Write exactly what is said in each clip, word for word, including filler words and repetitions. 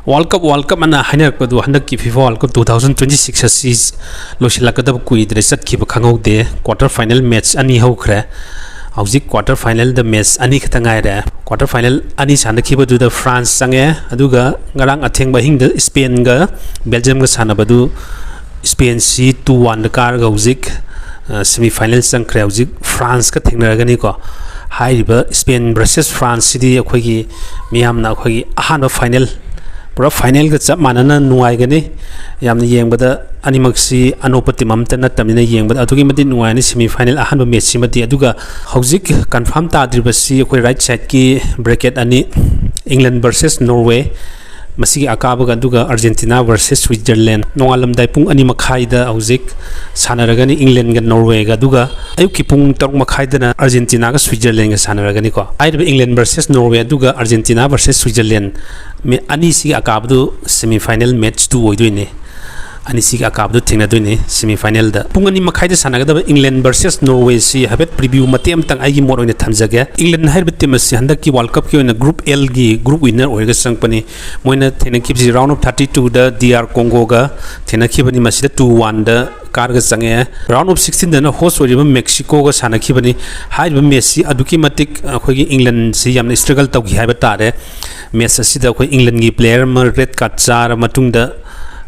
World Cup, World Cup ꯑꯅ ꯍꯥꯏꯅꯔꯛꯄꯗꯨ ꯍꯟꯗꯛꯀꯤ FIFA World Cup two thousand twenty six ꯑꯁꯤ ꯂꯣꯏꯁꯤꯜꯂꯛꯀꯗꯕ ꯀꯨꯏꯗ꯭ꯔꯦ, ꯆꯠꯈꯤꯕ ꯈꯪꯍꯧꯗꯦ꯫ Quarter final match ꯑꯅꯤ ꯍꯧꯈ꯭ꯔꯦ꯫ ꯍꯧꯖꯤꯛ quarter finalꯗ match ꯑꯅꯤ ꯈꯛꯇ ꯉꯥꯏꯔꯦ꯫ Quarter final ꯑꯅꯤ ꯁꯥꯟꯅꯈꯤꯕꯗꯨꯗ France ꯆꯪꯉꯦ, ꯑꯗꯨꯒ ꯉꯔꯥꯡ ꯑꯊꯦꯡꯕ ꯑꯍꯤꯡꯗ Spainꯒ Belgiumꯒ ꯁꯥꯟꯅꯕꯗꯨ Spainꯁꯤ two oneꯗ ꯀꯥꯔꯒ ꯍꯧꯖꯤꯛ semi final ꯆꯪꯈ꯭ꯔꯦ꯫ ꯍꯧꯖꯤꯛ Franceꯀ ꯊꯦꯡꯅꯔꯒꯅꯤꯀꯣ꯫ ꯍꯥꯏꯔꯤꯕ Spain versus Franceꯁꯤꯗꯤ ꯑꯩꯈꯣꯏꯒꯤ ꯃꯤꯌꯥꯝꯅ ꯑꯩꯈꯣꯏꯒꯤ ꯑꯍꯥꯟꯕ final, ꯄꯨꯔꯥ finalꯒ ꯆꯞ ꯃꯥꯟꯅꯅ ꯅꯨꯡꯉꯥꯏꯒꯅꯤ꯫ ꯌꯥꯝꯅ ꯌꯦꯡꯕꯗ ꯑꯅꯤꯃꯛꯁꯤ ꯑꯅꯣꯞꯄ team ꯑꯃꯠꯇ ꯅꯠꯇꯕꯅꯤꯅ ꯌꯦꯡꯕꯗ ꯑꯗꯨꯛꯀꯤ ꯃꯇꯤꯛ ꯅꯨꯡꯉꯥꯏꯔꯅꯤ semi final ꯑꯍꯥꯟꯕ matchꯁꯤꯃꯗꯤ꯫ ꯑꯗꯨꯒ ꯍꯧꯖꯤꯛ confirm ꯇꯥꯗ꯭ꯔꯤꯕꯁꯤ ꯑꯩꯈꯣꯏ right sideꯀꯤ bracket ꯑꯅꯤ, England versus Norway, ꯃꯁꯤꯒꯤ ꯑꯀꯥꯕꯒ, ꯑꯗꯨꯒ Argentina versus Switzerland꯫ ꯅꯣꯡꯉꯥꯜꯂꯝꯗꯥꯏ ꯄꯨꯡ ꯑꯅꯤ ꯃꯈꯥꯏꯗ ꯍꯧꯖꯤꯛ ꯁꯥꯟꯅꯔꯒꯅꯤ Englandꯒ Norwayꯒ, ꯑꯗꯨꯒ ꯑꯌꯨꯛꯀꯤ ꯄꯨꯡ ꯇꯔꯨꯛ ꯃꯈꯥꯏꯗꯅ Argentinaꯒ Switzerlandꯒ ꯁꯥꯟꯅꯔꯒꯅꯤꯀꯣ꯫ ꯍꯥꯏꯔꯤꯕ England versus Norway ꯑꯗꯨꯒ Argentina versus Switzerland ꯑꯅꯤꯁꯤꯒꯤ ꯑꯀꯥꯕꯗꯨ semi final match two ꯑꯣꯏꯗꯣꯏꯅꯤ꯫ ꯑꯅꯤꯁꯤꯒꯤ ꯑꯀꯥꯕꯗꯨ ꯊꯦꯡꯅꯗꯣꯏꯅꯤ semi finalꯗ꯫ ꯄꯨꯡ ꯑꯅꯤ ꯃꯈꯥꯏꯗ ꯁꯥꯟꯅꯒꯗꯕ England versus Norwayꯁꯤ ꯍꯥꯏꯐꯦꯠ preview ꯃꯇꯦꯛ ꯑꯃꯇꯪ ꯑꯩꯒꯤ ꯃꯣꯠ ꯑꯣꯏꯅ ꯊꯝꯖꯒꯦ꯫ England ꯍꯥꯏꯔꯤꯕ team ꯑꯁꯤ ꯍꯟꯗꯛꯀꯤ World Cupꯀꯤ ꯑꯣꯏꯅ Group Lꯒꯤ group winner ꯑꯣꯏꯔꯒ ꯆꯪꯉꯛꯄꯅꯤ꯫ ꯃꯣꯏꯅ ꯊꯦꯡꯅꯈꯤꯕꯁꯤ round of thirty twoꯗ D R Congoꯒ ꯊꯦꯡꯅꯈꯤꯕꯅꯤ꯫ ꯃꯁꯤꯗ two oneꯗ ꯀꯥꯔꯒ ꯆꯪꯉꯛꯑꯦ꯫ Round of sixteenꯗꯅ host ꯑꯣꯏꯔꯤꯕ Mexicoꯒ ꯁꯥꯟꯅꯈꯤꯕꯅꯤ꯫ ꯍꯥꯏꯔꯤꯕ matchꯁꯤ ꯑꯗꯨꯛꯀꯤ ꯃꯇꯤꯛ ꯑꯩꯈꯣꯏꯒꯤ Englandꯁꯤ ꯌꯥꯝꯅ struggle ꯇꯧꯈꯤ ꯍꯥꯏꯕ ꯇꯥꯔꯦ꯫ Match ꯑꯁꯤꯗ ꯑꯩꯈꯣꯏ Englandꯒꯤ player ꯑꯃ red card ꯆꯥꯔ ꯃꯇꯨꯡꯗ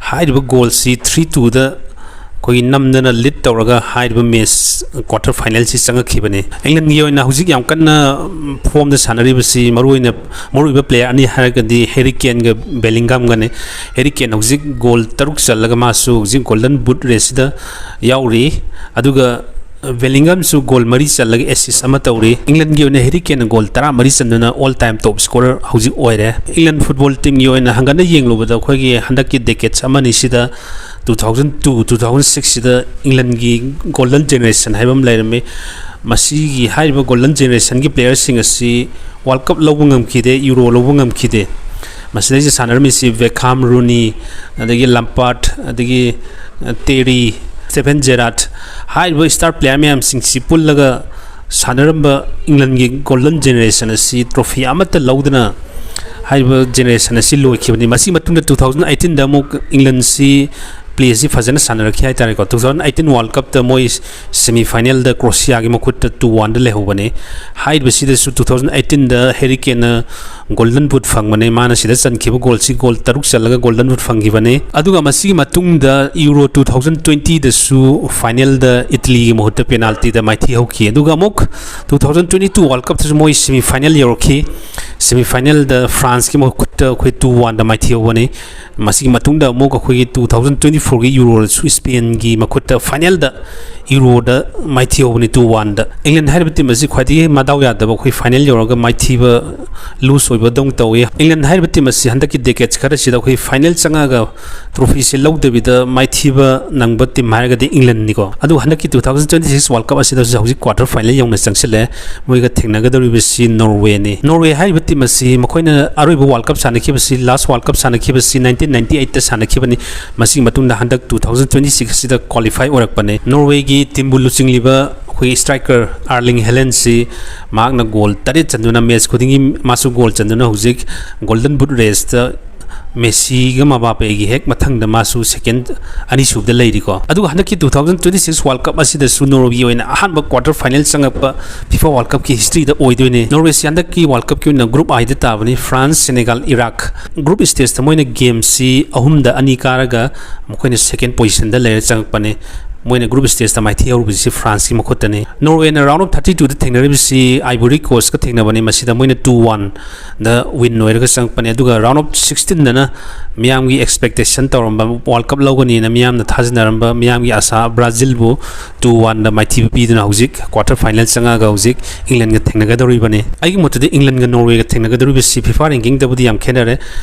ꯍꯥꯏꯔꯤꯕ goalꯁꯤ three twoꯗ ꯑꯩꯈꯣꯏꯒꯤ ꯅꯝꯗꯅ lead ꯇꯧꯔꯒ ꯍꯥꯏꯔꯤꯕ match quarter finalꯁꯤ ꯆꯪꯉꯛꯈꯤꯕꯅꯤ꯫ Englandꯒꯤ ꯑꯣꯏꯅ ꯍꯧꯖꯤꯛ ꯌꯥꯝ ꯀꯟꯅ formꯗ ꯁꯥꯟꯅꯔꯤꯕꯁꯤ ꯃꯔꯨꯑꯣꯏꯅ, ꯃꯔꯨꯑꯣꯏꯕ player ꯑꯅꯤ ꯍꯥꯏꯔꯒꯗꯤ Harry Kaneꯒ Bellinghamꯒꯅꯤ꯫ Harry Kane ꯍꯧꯖꯤꯛ goal ꯇꯔꯨꯛ ꯆꯜꯂꯒ ꯃꯥꯁꯨ ꯍꯧꯖꯤꯛ Golden Boot raceꯁꯤꯗ ꯌꯥꯎꯔꯤ꯫ ꯑꯗꯨꯒ Bellinghamꯁꯨ goal ꯃꯔꯤ ꯆꯜꯂꯒ assist ꯑꯃ ꯇꯧꯔꯤ꯫ Englandꯒꯤ ꯑꯣꯏꯅ Harry Kaneꯅ goal ꯇꯔꯥꯃꯔꯤ ꯆꯟꯗꯨꯅ all time top scorer ꯍꯧꯖꯤꯛ ꯑꯣꯏꯔꯦ꯫ England football teamꯒꯤ ꯑꯣꯏꯅ ꯍꯪꯒꯠꯅ ꯌꯦꯡꯂꯨꯕꯗ ꯑꯩꯈꯣꯏꯒꯤ ꯍꯟꯗꯛꯀꯤ decades ꯑꯃꯅꯤꯁꯤꯗ two thousand two, two thousand sixꯁꯤꯗ Englandꯒꯤ golden generation ꯍꯥꯏꯕ ꯑꯃ ꯂꯩꯔꯝꯃꯤ꯫ ꯃꯁꯤꯒꯤ ꯍꯥꯏꯔꯤꯕ golden generationꯒꯤ playerꯁꯤꯡ ꯑꯁꯤ World Cup ꯂꯧꯕ ꯉꯝꯈꯤꯗꯦ, Euro ꯂꯧꯕ ꯉꯝꯈꯤꯗꯦ꯫ ꯃꯁꯤꯗꯩꯁꯤꯗ ꯁꯥꯟꯅꯔꯝꯃꯤꯁꯤ Beckham, Rooney, ꯑꯗꯒꯤ Lampard, ꯑꯗꯒꯤ Terry, Steven Gerrard ꯍꯥꯏꯔꯤꯕ star player ꯃꯌꯥꯝꯁꯤꯡꯁꯤ ꯄꯨꯜꯂꯒ ꯁꯥꯟꯅꯔꯝꯕ Englandꯒꯤ golden generation ꯑꯁꯤ trophy ꯑꯃꯠꯇ ꯂꯧꯗꯅ ꯍꯥꯏꯔꯤꯕ ꯖꯦꯅꯦꯔꯦꯁꯟ ꯑꯁꯤ ꯂꯣꯏꯈꯤꯕꯅꯤ꯫ ꯃꯁꯤꯒꯤ ꯃꯇꯨꯡꯗ two thousand eighteen ꯗ ꯑꯃꯨꯛ ꯏꯪꯂꯟꯁꯤ ꯄ꯭ꯂꯦꯁꯤ ꯐꯖꯅ ꯁꯥꯟꯅꯔꯛꯈꯤ ꯍꯥꯏꯇꯥꯔꯦꯀꯣ꯫ Two thousand eighteen World Cup ꯇ ꯃꯣꯏ ꯁꯦꯃꯤ ꯐꯥꯏꯅꯦꯜꯗ ꯀ꯭ꯔꯣꯁꯤꯌꯥꯒꯤ ꯃꯈꯨꯠꯇ two one ꯗ ꯂꯩꯍꯧꯕꯅꯤ꯫ ꯍꯥꯏꯔꯤꯕꯁꯤꯗꯁꯨ two thousand eighteen ꯗ ꯍꯦꯔꯤ ꯀꯦꯟꯅ ꯒꯣꯜꯗꯟ ꯕꯨꯠ ꯐꯪꯕꯅꯦ꯫ ꯃꯥꯅ ꯁꯤꯗ ꯆꯟꯈꯤꯕ ꯒꯣꯜꯁꯤ ꯒꯣꯜ ꯇꯔꯨꯛ ꯆꯜꯂꯒ ꯒꯣꯜꯗꯟ ꯕꯨꯠ ꯐꯪꯈꯤꯕꯅꯦ꯫ ꯑꯗꯨꯒ ꯃꯁꯤꯒꯤ ꯃꯇꯨꯡꯗ ꯌꯨꯔꯣ two thousand twenty ꯗꯁꯨ ꯐꯥꯏꯅꯦꯜꯗ ꯏꯇꯂꯤꯒꯤ ꯃꯍꯨꯠꯇ ꯄꯦꯅꯥꯜꯇꯤꯗ ꯃꯥꯏꯊꯤ ꯍꯧꯈꯤ꯫ ꯑꯗꯨꯒ ꯑꯃꯨꯛ two thousand twenty two World Cup ꯇꯁꯨ ꯃꯣꯏ ꯁꯦꯃꯤ ꯐꯥꯏꯅꯦꯜ ꯌꯧꯔꯛꯈꯤ꯫ ꯁꯦꯃꯤ ꯐꯥꯏꯅꯦꯜꯗ ꯐ꯭ꯔꯥꯟꯁꯀꯤ ꯃꯈꯨꯠꯇ ꯑꯩꯈꯣꯏ two one ꯗ ꯃꯥꯏꯊꯤ ꯍꯧꯕꯅꯤ꯫ ꯃꯁꯤꯒꯤ ꯃꯇꯨꯡꯗ ꯑꯃꯨꯛ ꯑꯩꯈꯣꯏꯒꯤ two thousand twenty four ꯒꯤ ꯌꯨꯔꯣꯗꯁꯨ ꯏꯁꯄꯦꯟꯒꯤ ꯃꯈꯨꯠꯇ ꯐꯥꯏꯅꯦꯜꯗ ꯌꯨꯔꯣꯗ ꯃꯥꯏꯊꯤ ꯍꯧꯕꯅꯤ two one ꯗ꯫ ꯏꯪꯂꯦꯟ ꯍꯥꯏꯔꯤꯕ ꯇꯤꯝ ꯑꯁꯤ ꯈ꯭ꯋꯥꯏꯗꯒꯤ ꯃꯗꯥꯎ ꯌꯥꯗꯕ, ꯑꯩꯈꯣꯏ ꯐꯥꯏꯅꯦꯜ ꯌꯧꯔꯒ ꯃꯥꯏꯊꯤꯕ ꯂꯨꯁ ꯑꯣꯏꯕꯗꯧꯅ ꯇꯧꯏ꯫ ꯏꯪꯂꯦꯟ ꯍꯥꯏꯔꯤꯕ ꯇꯤꯝ ꯑꯁꯤ ꯍꯟꯗꯛꯀꯤ ꯗꯦꯀꯦꯠꯁ ꯈꯔꯁꯤꯗ ꯑꯩꯈꯣꯏ ꯐꯥꯏꯅꯦꯜ ꯆꯪꯉꯒ ꯇ꯭ꯔꯣꯐꯤꯁꯦ ꯂꯧꯗꯕꯤꯗ ꯃꯥꯏꯊꯤꯕ ꯅꯪꯕ ꯇꯤꯝ ꯍꯥꯏꯔꯒꯗꯤ ꯏꯪꯂꯦꯟꯅꯤꯀꯣ꯫ ꯑꯗꯨ ꯍꯟꯗꯛꯀꯤ two thousand twenty six World Cup ꯑꯁꯤꯗꯁꯨ ꯍꯧꯖꯤꯛ quarter final ꯌꯧꯅ ꯆꯪꯁꯤꯜꯂꯦ꯫ ꯃꯣꯏꯒ ꯊꯦꯡꯅꯒꯗꯧꯔꯤꯕꯁꯤ ꯅꯣꯔꯋꯦꯅꯤ꯫ ꯅꯣꯔꯋꯦ ꯍꯥꯏꯔꯤꯕ ꯇꯤꯝ ꯑꯁꯤ ꯃꯈꯣꯏꯅ ꯑꯔꯣꯏꯕ World Cup ꯁꯥꯟꯅꯈꯤꯕꯁꯤ, last World Cup ꯁꯥꯟꯅꯈꯤꯕꯁꯤ nineteen ninety eight ꯇ ꯁꯥꯟꯅꯈꯤꯕꯅꯤ꯫ ꯃꯁꯤꯒꯤ ꯃꯇꯨꯡꯗ ꯍꯟꯗꯛ two thousand twenty six ꯑꯁꯤꯗ qualify ꯑꯣꯏꯔꯛꯄꯅꯦ꯫ ꯅꯣꯔꯋꯦꯒꯤ ꯇꯤꯝꯕꯨ ꯂꯨꯆꯤꯡꯂꯤꯕ ꯑꯩꯈꯣꯏ striker Erling Haaland ꯁꯤ ꯃꯍꯥꯛꯅ ꯒꯣꯜ ꯇꯔꯦꯠ ꯆꯟꯗꯨꯅ, ꯃꯦꯠꯆ ꯈꯨꯗꯤꯡꯒꯤ ꯃꯥꯁꯨ ꯒꯣꯜ ꯆꯟꯗꯨꯅ ꯍꯧꯖꯤꯛ Golden Boot race ꯇ ꯃꯦꯁꯤꯒ ꯃꯕꯥꯄꯦꯒꯤ ꯍꯦꯛ ꯃꯊꯪꯗ ꯃꯥꯁꯨ ꯁꯦꯀꯦꯟ ꯑꯅꯤꯁꯨꯕꯗ ꯂꯩꯔꯤꯀꯣ꯫ ꯑꯗꯨꯒ ꯍꯟꯗꯛꯀꯤ two thousand twenty six World Cup ꯑꯁꯤꯗꯁꯨ ꯅꯣꯔꯋꯦꯒꯤ ꯑꯣꯏꯅ ꯑꯍꯥꯟꯕ quarter final ꯆꯪꯉꯛꯄ FIFA World Cup ꯀꯤ history ꯗ ꯑꯣꯏꯗꯣꯏꯅꯤ꯫ ꯅꯣꯔꯋꯦꯁꯤ ꯍꯟꯗꯛꯀꯤ World Cup ꯀꯤ ꯑꯣꯏꯅ Group I ꯗ ꯇꯥꯕꯅꯤ꯫ France, Senegal, Iraq. Group stage ꯇ ꯃꯣꯏꯅ ꯒꯦꯝꯁꯤ ꯑꯍꯨꯝꯗ ꯑꯅꯤ ꯀꯥꯔꯒ ꯃꯈꯣꯏꯅ ꯁꯦꯀꯦꯟ ꯄꯣꯖꯤꯁꯟꯗ ꯂꯩꯔ ꯆꯪꯉꯛꯄꯅꯤ꯫ ꯃꯣꯏꯅ group stage ꯇ ꯃꯥꯏꯊꯤ ꯍꯧꯔꯨꯕꯁꯤ ꯐ꯭ꯔꯥꯟꯁꯀꯤ ꯃꯈꯨꯠꯇꯅꯤ꯫ ꯅꯣꯔꯋꯦꯅ round of thirty two ꯗ ꯊꯦꯡꯅꯔꯤꯕꯁꯤ ꯑꯥꯏꯕꯣꯔꯤ ꯀꯣꯁꯀ ꯊꯦꯡꯅꯕꯅꯤ꯫ ꯃꯁꯤꯗ ꯃꯣꯏꯅ two one ꯗ win ꯑꯣꯏꯔꯒ ꯆꯪꯉꯛꯄꯅꯤ꯫ ꯑꯗꯨꯒ round of sixteen ꯗꯅ ꯃꯤꯌꯥꯝꯒꯤ expectation ꯇꯧꯔꯝꯕ, World Cup ꯂꯧꯒꯅꯤꯅ ꯃꯤꯌꯥꯝꯅ ꯊꯥꯖꯅꯔꯝꯕ, ꯃꯤꯌꯥꯝꯒꯤ ꯑꯁꯥ ꯕ꯭ꯔꯥꯖꯤꯜꯕꯨ two one ꯗ ꯃꯥꯏꯊꯤꯕ ꯄꯤꯗꯨꯅ ꯍꯧꯖꯤꯛ quarter final ꯆꯪꯉꯛꯑꯒ ꯍꯧꯖꯤꯛ ꯏꯪꯂꯦꯟꯒ ꯊꯦꯡꯅꯒꯗꯧꯔꯤꯕꯅꯤ꯫ ꯑꯩꯒꯤ ꯃꯣꯠꯇꯗꯤ ꯏꯪꯂꯦꯟꯒ ꯅꯣꯔꯋꯦꯒ ꯊꯦꯡꯅꯒꯗꯧꯔꯤꯕꯁꯤ FIFA ranking ꯗꯕꯨꯗꯤ ꯌꯥꯝ ꯈꯦꯠꯅꯔꯦ꯫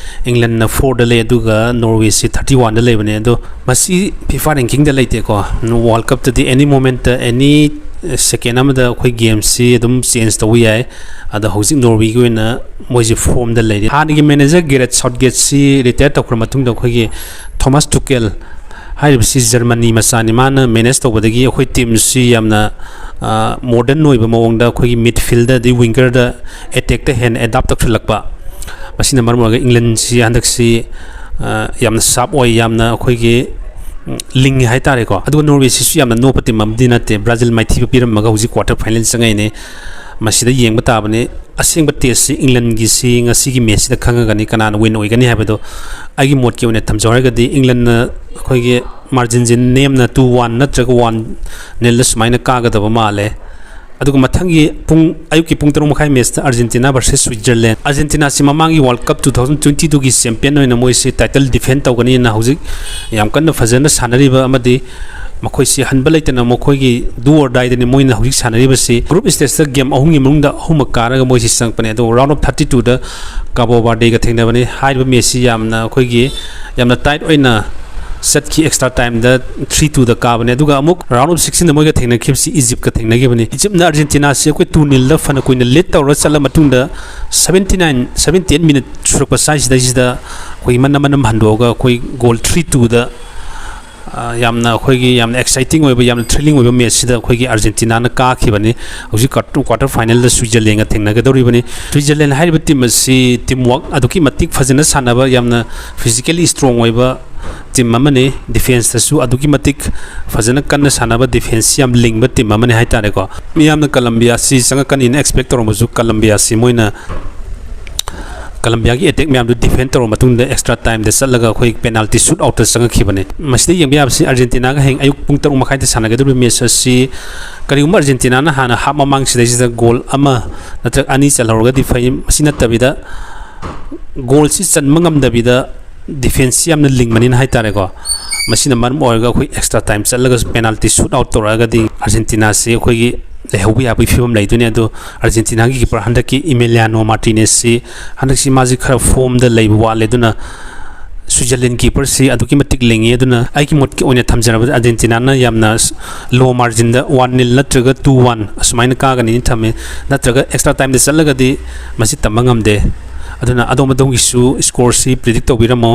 ꯏꯪꯂꯦꯟꯅ four ꯗ ꯂꯩ, ꯑꯗꯨꯒ ꯅꯣꯔꯋꯦꯁꯤ thirty one ꯗ ꯂꯩꯕꯅꯦ꯫ ꯑꯗꯣ ꯃꯁꯤ FIFA ranking ꯗ ꯂꯩꯇꯦꯀꯣ꯫ World Cup ꯇꯗꯤ any moment ꯇ, any second ꯑꯃꯗ ꯑꯩꯈꯣꯏ ꯒꯦꯝꯁꯤ ꯑꯗꯨꯝ change ꯇꯧꯕ ꯌꯥꯏ꯫ ꯑꯗꯣ ꯍꯧꯖꯤꯛ ꯅꯣꯔꯋꯦꯒꯤ ꯑꯣꯏꯅ ꯃꯣꯏꯁꯦ ꯐꯣꯝꯗ ꯂꯩꯔꯤ꯫ ꯍꯥꯟꯅꯒꯤ manager Gareth Southgate ꯁꯤ retire ꯇꯧꯈ꯭ꯔ ꯃꯇꯨꯡꯗ ꯑꯩꯈꯣꯏꯒꯤ Thomas Tuchel ꯍꯥꯏꯔꯤꯕꯁꯤ ꯖꯔꯃꯅꯤ ꯃꯆꯥꯅꯤ꯫ ꯃꯥꯅ manage ꯇꯧꯕꯗꯒꯤ ꯑꯩꯈꯣꯏ ꯇꯤꯝꯁꯤ ꯌꯥꯝꯅ, ꯑ, modern ꯑꯣꯏꯕ ꯃꯑꯣꯡꯗ ꯑꯩꯈꯣꯏꯒꯤ midfield ꯗ ꯑꯗꯩ winger ꯗ attack ꯇ ꯍꯦꯟꯅ adapt ꯇꯧꯁꯤꯜꯂꯛꯄ꯫ ꯃꯁꯤꯅ ꯃꯔꯝ ꯑꯣꯏꯔꯒ ꯏꯪꯂꯦꯟꯁꯤ ꯍꯟꯗꯛꯁꯤ, ꯑ, ꯌꯥꯝꯅ sharp ꯑꯣꯏ, ꯌꯥꯝꯅ ꯑꯩꯈꯣꯏꯒꯤ, ꯎꯝ, ꯂꯤꯡꯉꯤ ꯍꯥꯏꯇꯥꯔꯦꯀꯣ꯫ ꯑꯗꯨꯒ ꯅꯣꯔꯋꯦꯁꯤꯁꯨ ꯌꯥꯝꯅ ꯅꯣꯞꯄ team ꯑꯃꯗꯤ ꯅꯠꯇꯦ꯫ ꯕ꯭ꯔꯥꯖꯤꯜ ꯃꯥꯏꯊꯤꯕ ꯄꯤꯔꯝꯃꯒ ꯍꯧꯖꯤꯛ quarter final ꯆꯪꯉꯛꯏꯅꯦ꯫ ꯃꯁꯤꯗ ꯌꯦꯡꯕ ꯇꯥꯕꯅꯤ꯫ ꯑꯁꯦꯡꯕ testꯁꯤ ꯏꯪꯂꯦꯟꯒꯤꯁꯤ ꯉꯁꯤꯒꯤ matchꯁꯤꯗ ꯈꯪꯉꯒꯅꯤ ꯀꯅꯥꯅ win ꯑꯣꯏꯒꯅꯤ ꯍꯥꯏꯕꯗꯣ꯫ ꯑꯩꯒꯤ ꯃꯣꯠꯀꯤ ꯑꯣꯏꯅ ꯊꯝꯖꯧ ꯍꯥꯏꯔꯒꯗꯤ ꯏꯪꯂꯦꯟꯅ ꯑꯩꯈꯣꯏꯒꯤ marginꯁꯤ ꯅꯦꯝꯅ two one ꯅꯠꯇ꯭ꯔꯒ one nilꯗ ꯁꯨꯃꯥꯏꯅ ꯀꯥꯒꯗꯕ ꯃꯥꯜꯂꯦ꯫ ꯑꯗꯨꯒ ꯃꯊꯪꯒꯤ ꯄꯨꯡ, ꯑꯌꯨꯛꯀꯤ ꯄꯨꯡ ꯇꯔꯨꯛ ꯃꯈꯥꯏ matchꯇ Argentina versus Switzerland꯫ Argentinaꯁꯤ ꯃꯃꯥꯡꯒꯤ World Cup two thousand twenty twoꯒꯤ champion ꯑꯣꯏꯅ ꯃꯣꯏꯁꯤ title defend ꯇꯧꯒꯅꯤꯅ ꯍꯧꯖꯤꯛ ꯌꯥꯝ ꯀꯟꯅ ꯐꯖꯅ ꯁꯥꯟꯅꯔꯤꯕ ꯑꯃꯗꯤ ꯃꯈꯣꯏꯁꯤ ꯍꯟꯕ ꯂꯩꯇꯅ ꯃꯈꯣꯏꯒꯤ do or dieꯗꯅꯤ ꯃꯣꯏꯅ ꯍꯧꯖꯤꯛ ꯁꯥꯟꯅꯔꯤꯕꯁꯤ꯫ Group stageꯇ game ꯑꯍꯨꯝꯒꯤ ꯃꯅꯨꯡꯗ ꯑꯍꯨꯝꯃꯛ ꯀꯥꯔꯒ ꯃꯣꯏꯁꯤ ꯆꯪꯉꯛꯄꯅꯦ꯫ ꯑꯗꯨꯒ round of thirty twoꯗ Cabo Verdeꯒ ꯊꯦꯡꯅꯕꯅꯤ꯫ ꯍꯥꯏꯔꯤꯕ matchꯁꯤ ꯌꯥꯝꯅ ꯑꯩꯈꯣꯏꯒꯤ ꯌꯥꯝꯅ tight ꯑꯣꯏꯅ ꯆꯠꯈꯤ꯫ Extra timeꯗ three twoꯗ ꯀꯥꯕꯅꯦ꯫ ꯑꯗꯨꯒ ꯑꯃꯨꯛ round of sixteenꯗ ꯃꯣꯏꯒ ꯊꯦꯡꯅꯈꯤꯕꯁꯤ Egyptꯀ ꯊꯦꯡꯅꯈꯤꯕꯅꯤ꯫ Egyptꯅ Argentinaꯁꯤ ꯑꯩꯈꯣꯏ two nilꯗ ꯐꯅ ꯀꯨꯏꯅ lead ꯇꯧꯔ ꯆꯠꯂ ꯃꯇꯨꯡꯗ seventy nine, seventy eight minute ꯁꯨꯔꯛꯄ ꯁ꯭ꯋꯥꯏꯁꯤꯗꯩꯁꯤꯗ ꯑꯩꯈꯣꯏꯒꯤ ꯃꯅꯝ ꯃꯅꯝ ꯍꯟꯗꯣꯛꯑꯒ ꯑꯩꯈꯣꯏ goal three twoꯗ, ꯑ, ꯌꯥꯝꯅ ꯑꯩꯈꯣꯏꯒꯤ ꯌꯥꯝꯅ exciting ꯑꯣꯏꯕ, ꯌꯥꯝꯅ thrilling ꯑꯣꯏꯕ matchꯁꯤꯗ ꯑꯩꯈꯣꯏꯒꯤ Argentinaꯅ ꯀꯥꯈꯤꯕꯅꯤ꯫ ꯍꯧꯖꯤꯛ quarter, quarter finalꯗ Switzerlandꯒ ꯊꯦꯡꯅꯒꯗꯧꯔꯤꯕꯅꯤ꯫ Switzerland ꯍꯥꯏꯔꯤꯕ team ꯑꯁꯤ team work ꯑꯗꯨꯛꯀꯤ ꯃꯇꯤꯛ ꯐꯖꯅ ꯁꯥꯟꯅꯕ, ꯌꯥꯝꯅ physically strong ꯑꯣꯏꯕ team ꯑꯃꯅꯤ꯫ Defenceꯇꯁꯨ ꯑꯗꯨꯛꯀꯤ ꯃꯇꯤꯛ ꯐꯖꯅ ꯀꯟꯅ ꯁꯥꯟꯅꯕ, defense ꯌꯥꯝ ꯂꯤꯡꯕ team ꯑꯃꯅꯤ ꯍꯥꯏꯇꯥꯔꯦꯀꯣ꯫ ꯃꯤꯌꯥꯝꯅ Colombiaꯁꯤ ꯆꯪꯉꯛꯀꯅꯤꯅ expect ꯇꯧꯔꯝꯕꯁꯨ Colombiaꯁꯤ ꯃꯣꯏꯅ, Colombiaꯒꯤ attack ꯃꯌꯥꯝꯗꯨ defend ꯇꯧꯔꯕ ꯃꯇꯨꯡꯗ extra timeꯗ ꯆꯠꯂꯒ ꯑꯩꯈꯣꯏ penalty shoot outꯇ ꯆꯪꯉꯛꯈꯤꯕꯅꯤ꯫ ꯃꯁꯤꯗ ꯌꯦꯡꯕ ꯌꯥꯕꯁꯤ Argentinaꯒ ꯍꯌꯦꯡ ꯑꯌꯨꯛ ꯄꯨꯡ ꯇꯔꯨꯛ ꯃꯈꯥꯏꯗ ꯁꯥꯟꯅꯒꯗꯧꯔꯤꯕ match ꯑꯁꯤ ꯀꯔꯤꯒꯨꯝꯕ Argentinaꯅ ꯍꯥꯟꯅ half ꯃꯃꯥꯡꯁꯤꯗꯩꯁꯤꯗ goal ꯑꯃ ꯅꯠꯇ꯭ꯔꯒ ꯑꯅꯤ ꯆꯜꯍꯧꯔꯒꯗꯤ ꯐꯩ꯫ ꯃꯁꯤ ꯅꯠꯇꯕꯤꯗ goalꯁꯤ ꯆꯟꯕ ꯉꯝꯗꯕꯤꯗ defenseꯁꯤ ꯌꯥꯝꯅ ꯂꯤꯡꯕꯅꯤꯅ ꯍꯥꯏꯇꯥꯔꯦꯀꯣ꯫ ꯃꯁꯤꯅ ꯃꯔꯝ ꯑꯣꯏꯔꯒ ꯑꯩꯈꯣꯏ extra time ꯆꯠꯂꯒꯁꯨ penalty shoot out ꯇꯧꯔꯛꯑꯒꯗꯤ Argentinaꯁꯤ ꯑꯩꯈꯣꯏꯒꯤ ꯂꯩꯍꯧꯕ ꯌꯥꯕꯒꯤ ꯐꯤꯕꯝ ꯂꯩꯗꯣꯏꯅꯤ꯫ ꯑꯗꯣ Argentinaꯒꯤ keeper ꯍꯟꯗꯛꯀꯤ Emiliano Martinezꯁꯤ ꯍꯟꯗꯛꯁꯤ ꯃꯥꯁꯤ ꯈꯔ formꯗ ꯂꯩꯕ ꯋꯥꯠꯂꯦ꯫ ꯑꯗꯨꯅ Switzerland keeperꯁꯤ ꯑꯗꯨꯛꯀꯤ ꯃꯇꯤꯛ ꯂꯤꯡꯉꯤ꯫ ꯑꯗꯨꯅ ꯑꯩꯒꯤ ꯃꯣꯠꯀꯤ ꯑꯣꯏꯅ ꯊꯝꯖꯔꯕꯗ Argentinaꯅ ꯌꯥꯝꯅ low marginꯗ one nil ꯅꯠꯇ꯭ꯔꯒ two one ꯑꯁꯨꯃꯥꯏꯅ ꯀꯥꯒꯅꯤꯅ ꯊꯝꯃꯤ꯫ ꯅꯠꯇ꯭ꯔꯒ extra timeꯗ ꯆꯠꯂꯒꯗꯤ ꯃꯁꯤ ꯇꯝꯕ ꯉꯝꯗꯦ꯫ ꯑꯗꯨꯅ ꯑꯗꯣꯝ ꯑꯗꯣꯝꯒꯤꯁꯨ scoreꯁꯤ predict ꯇꯧꯕꯤꯔꯝꯃꯣ꯫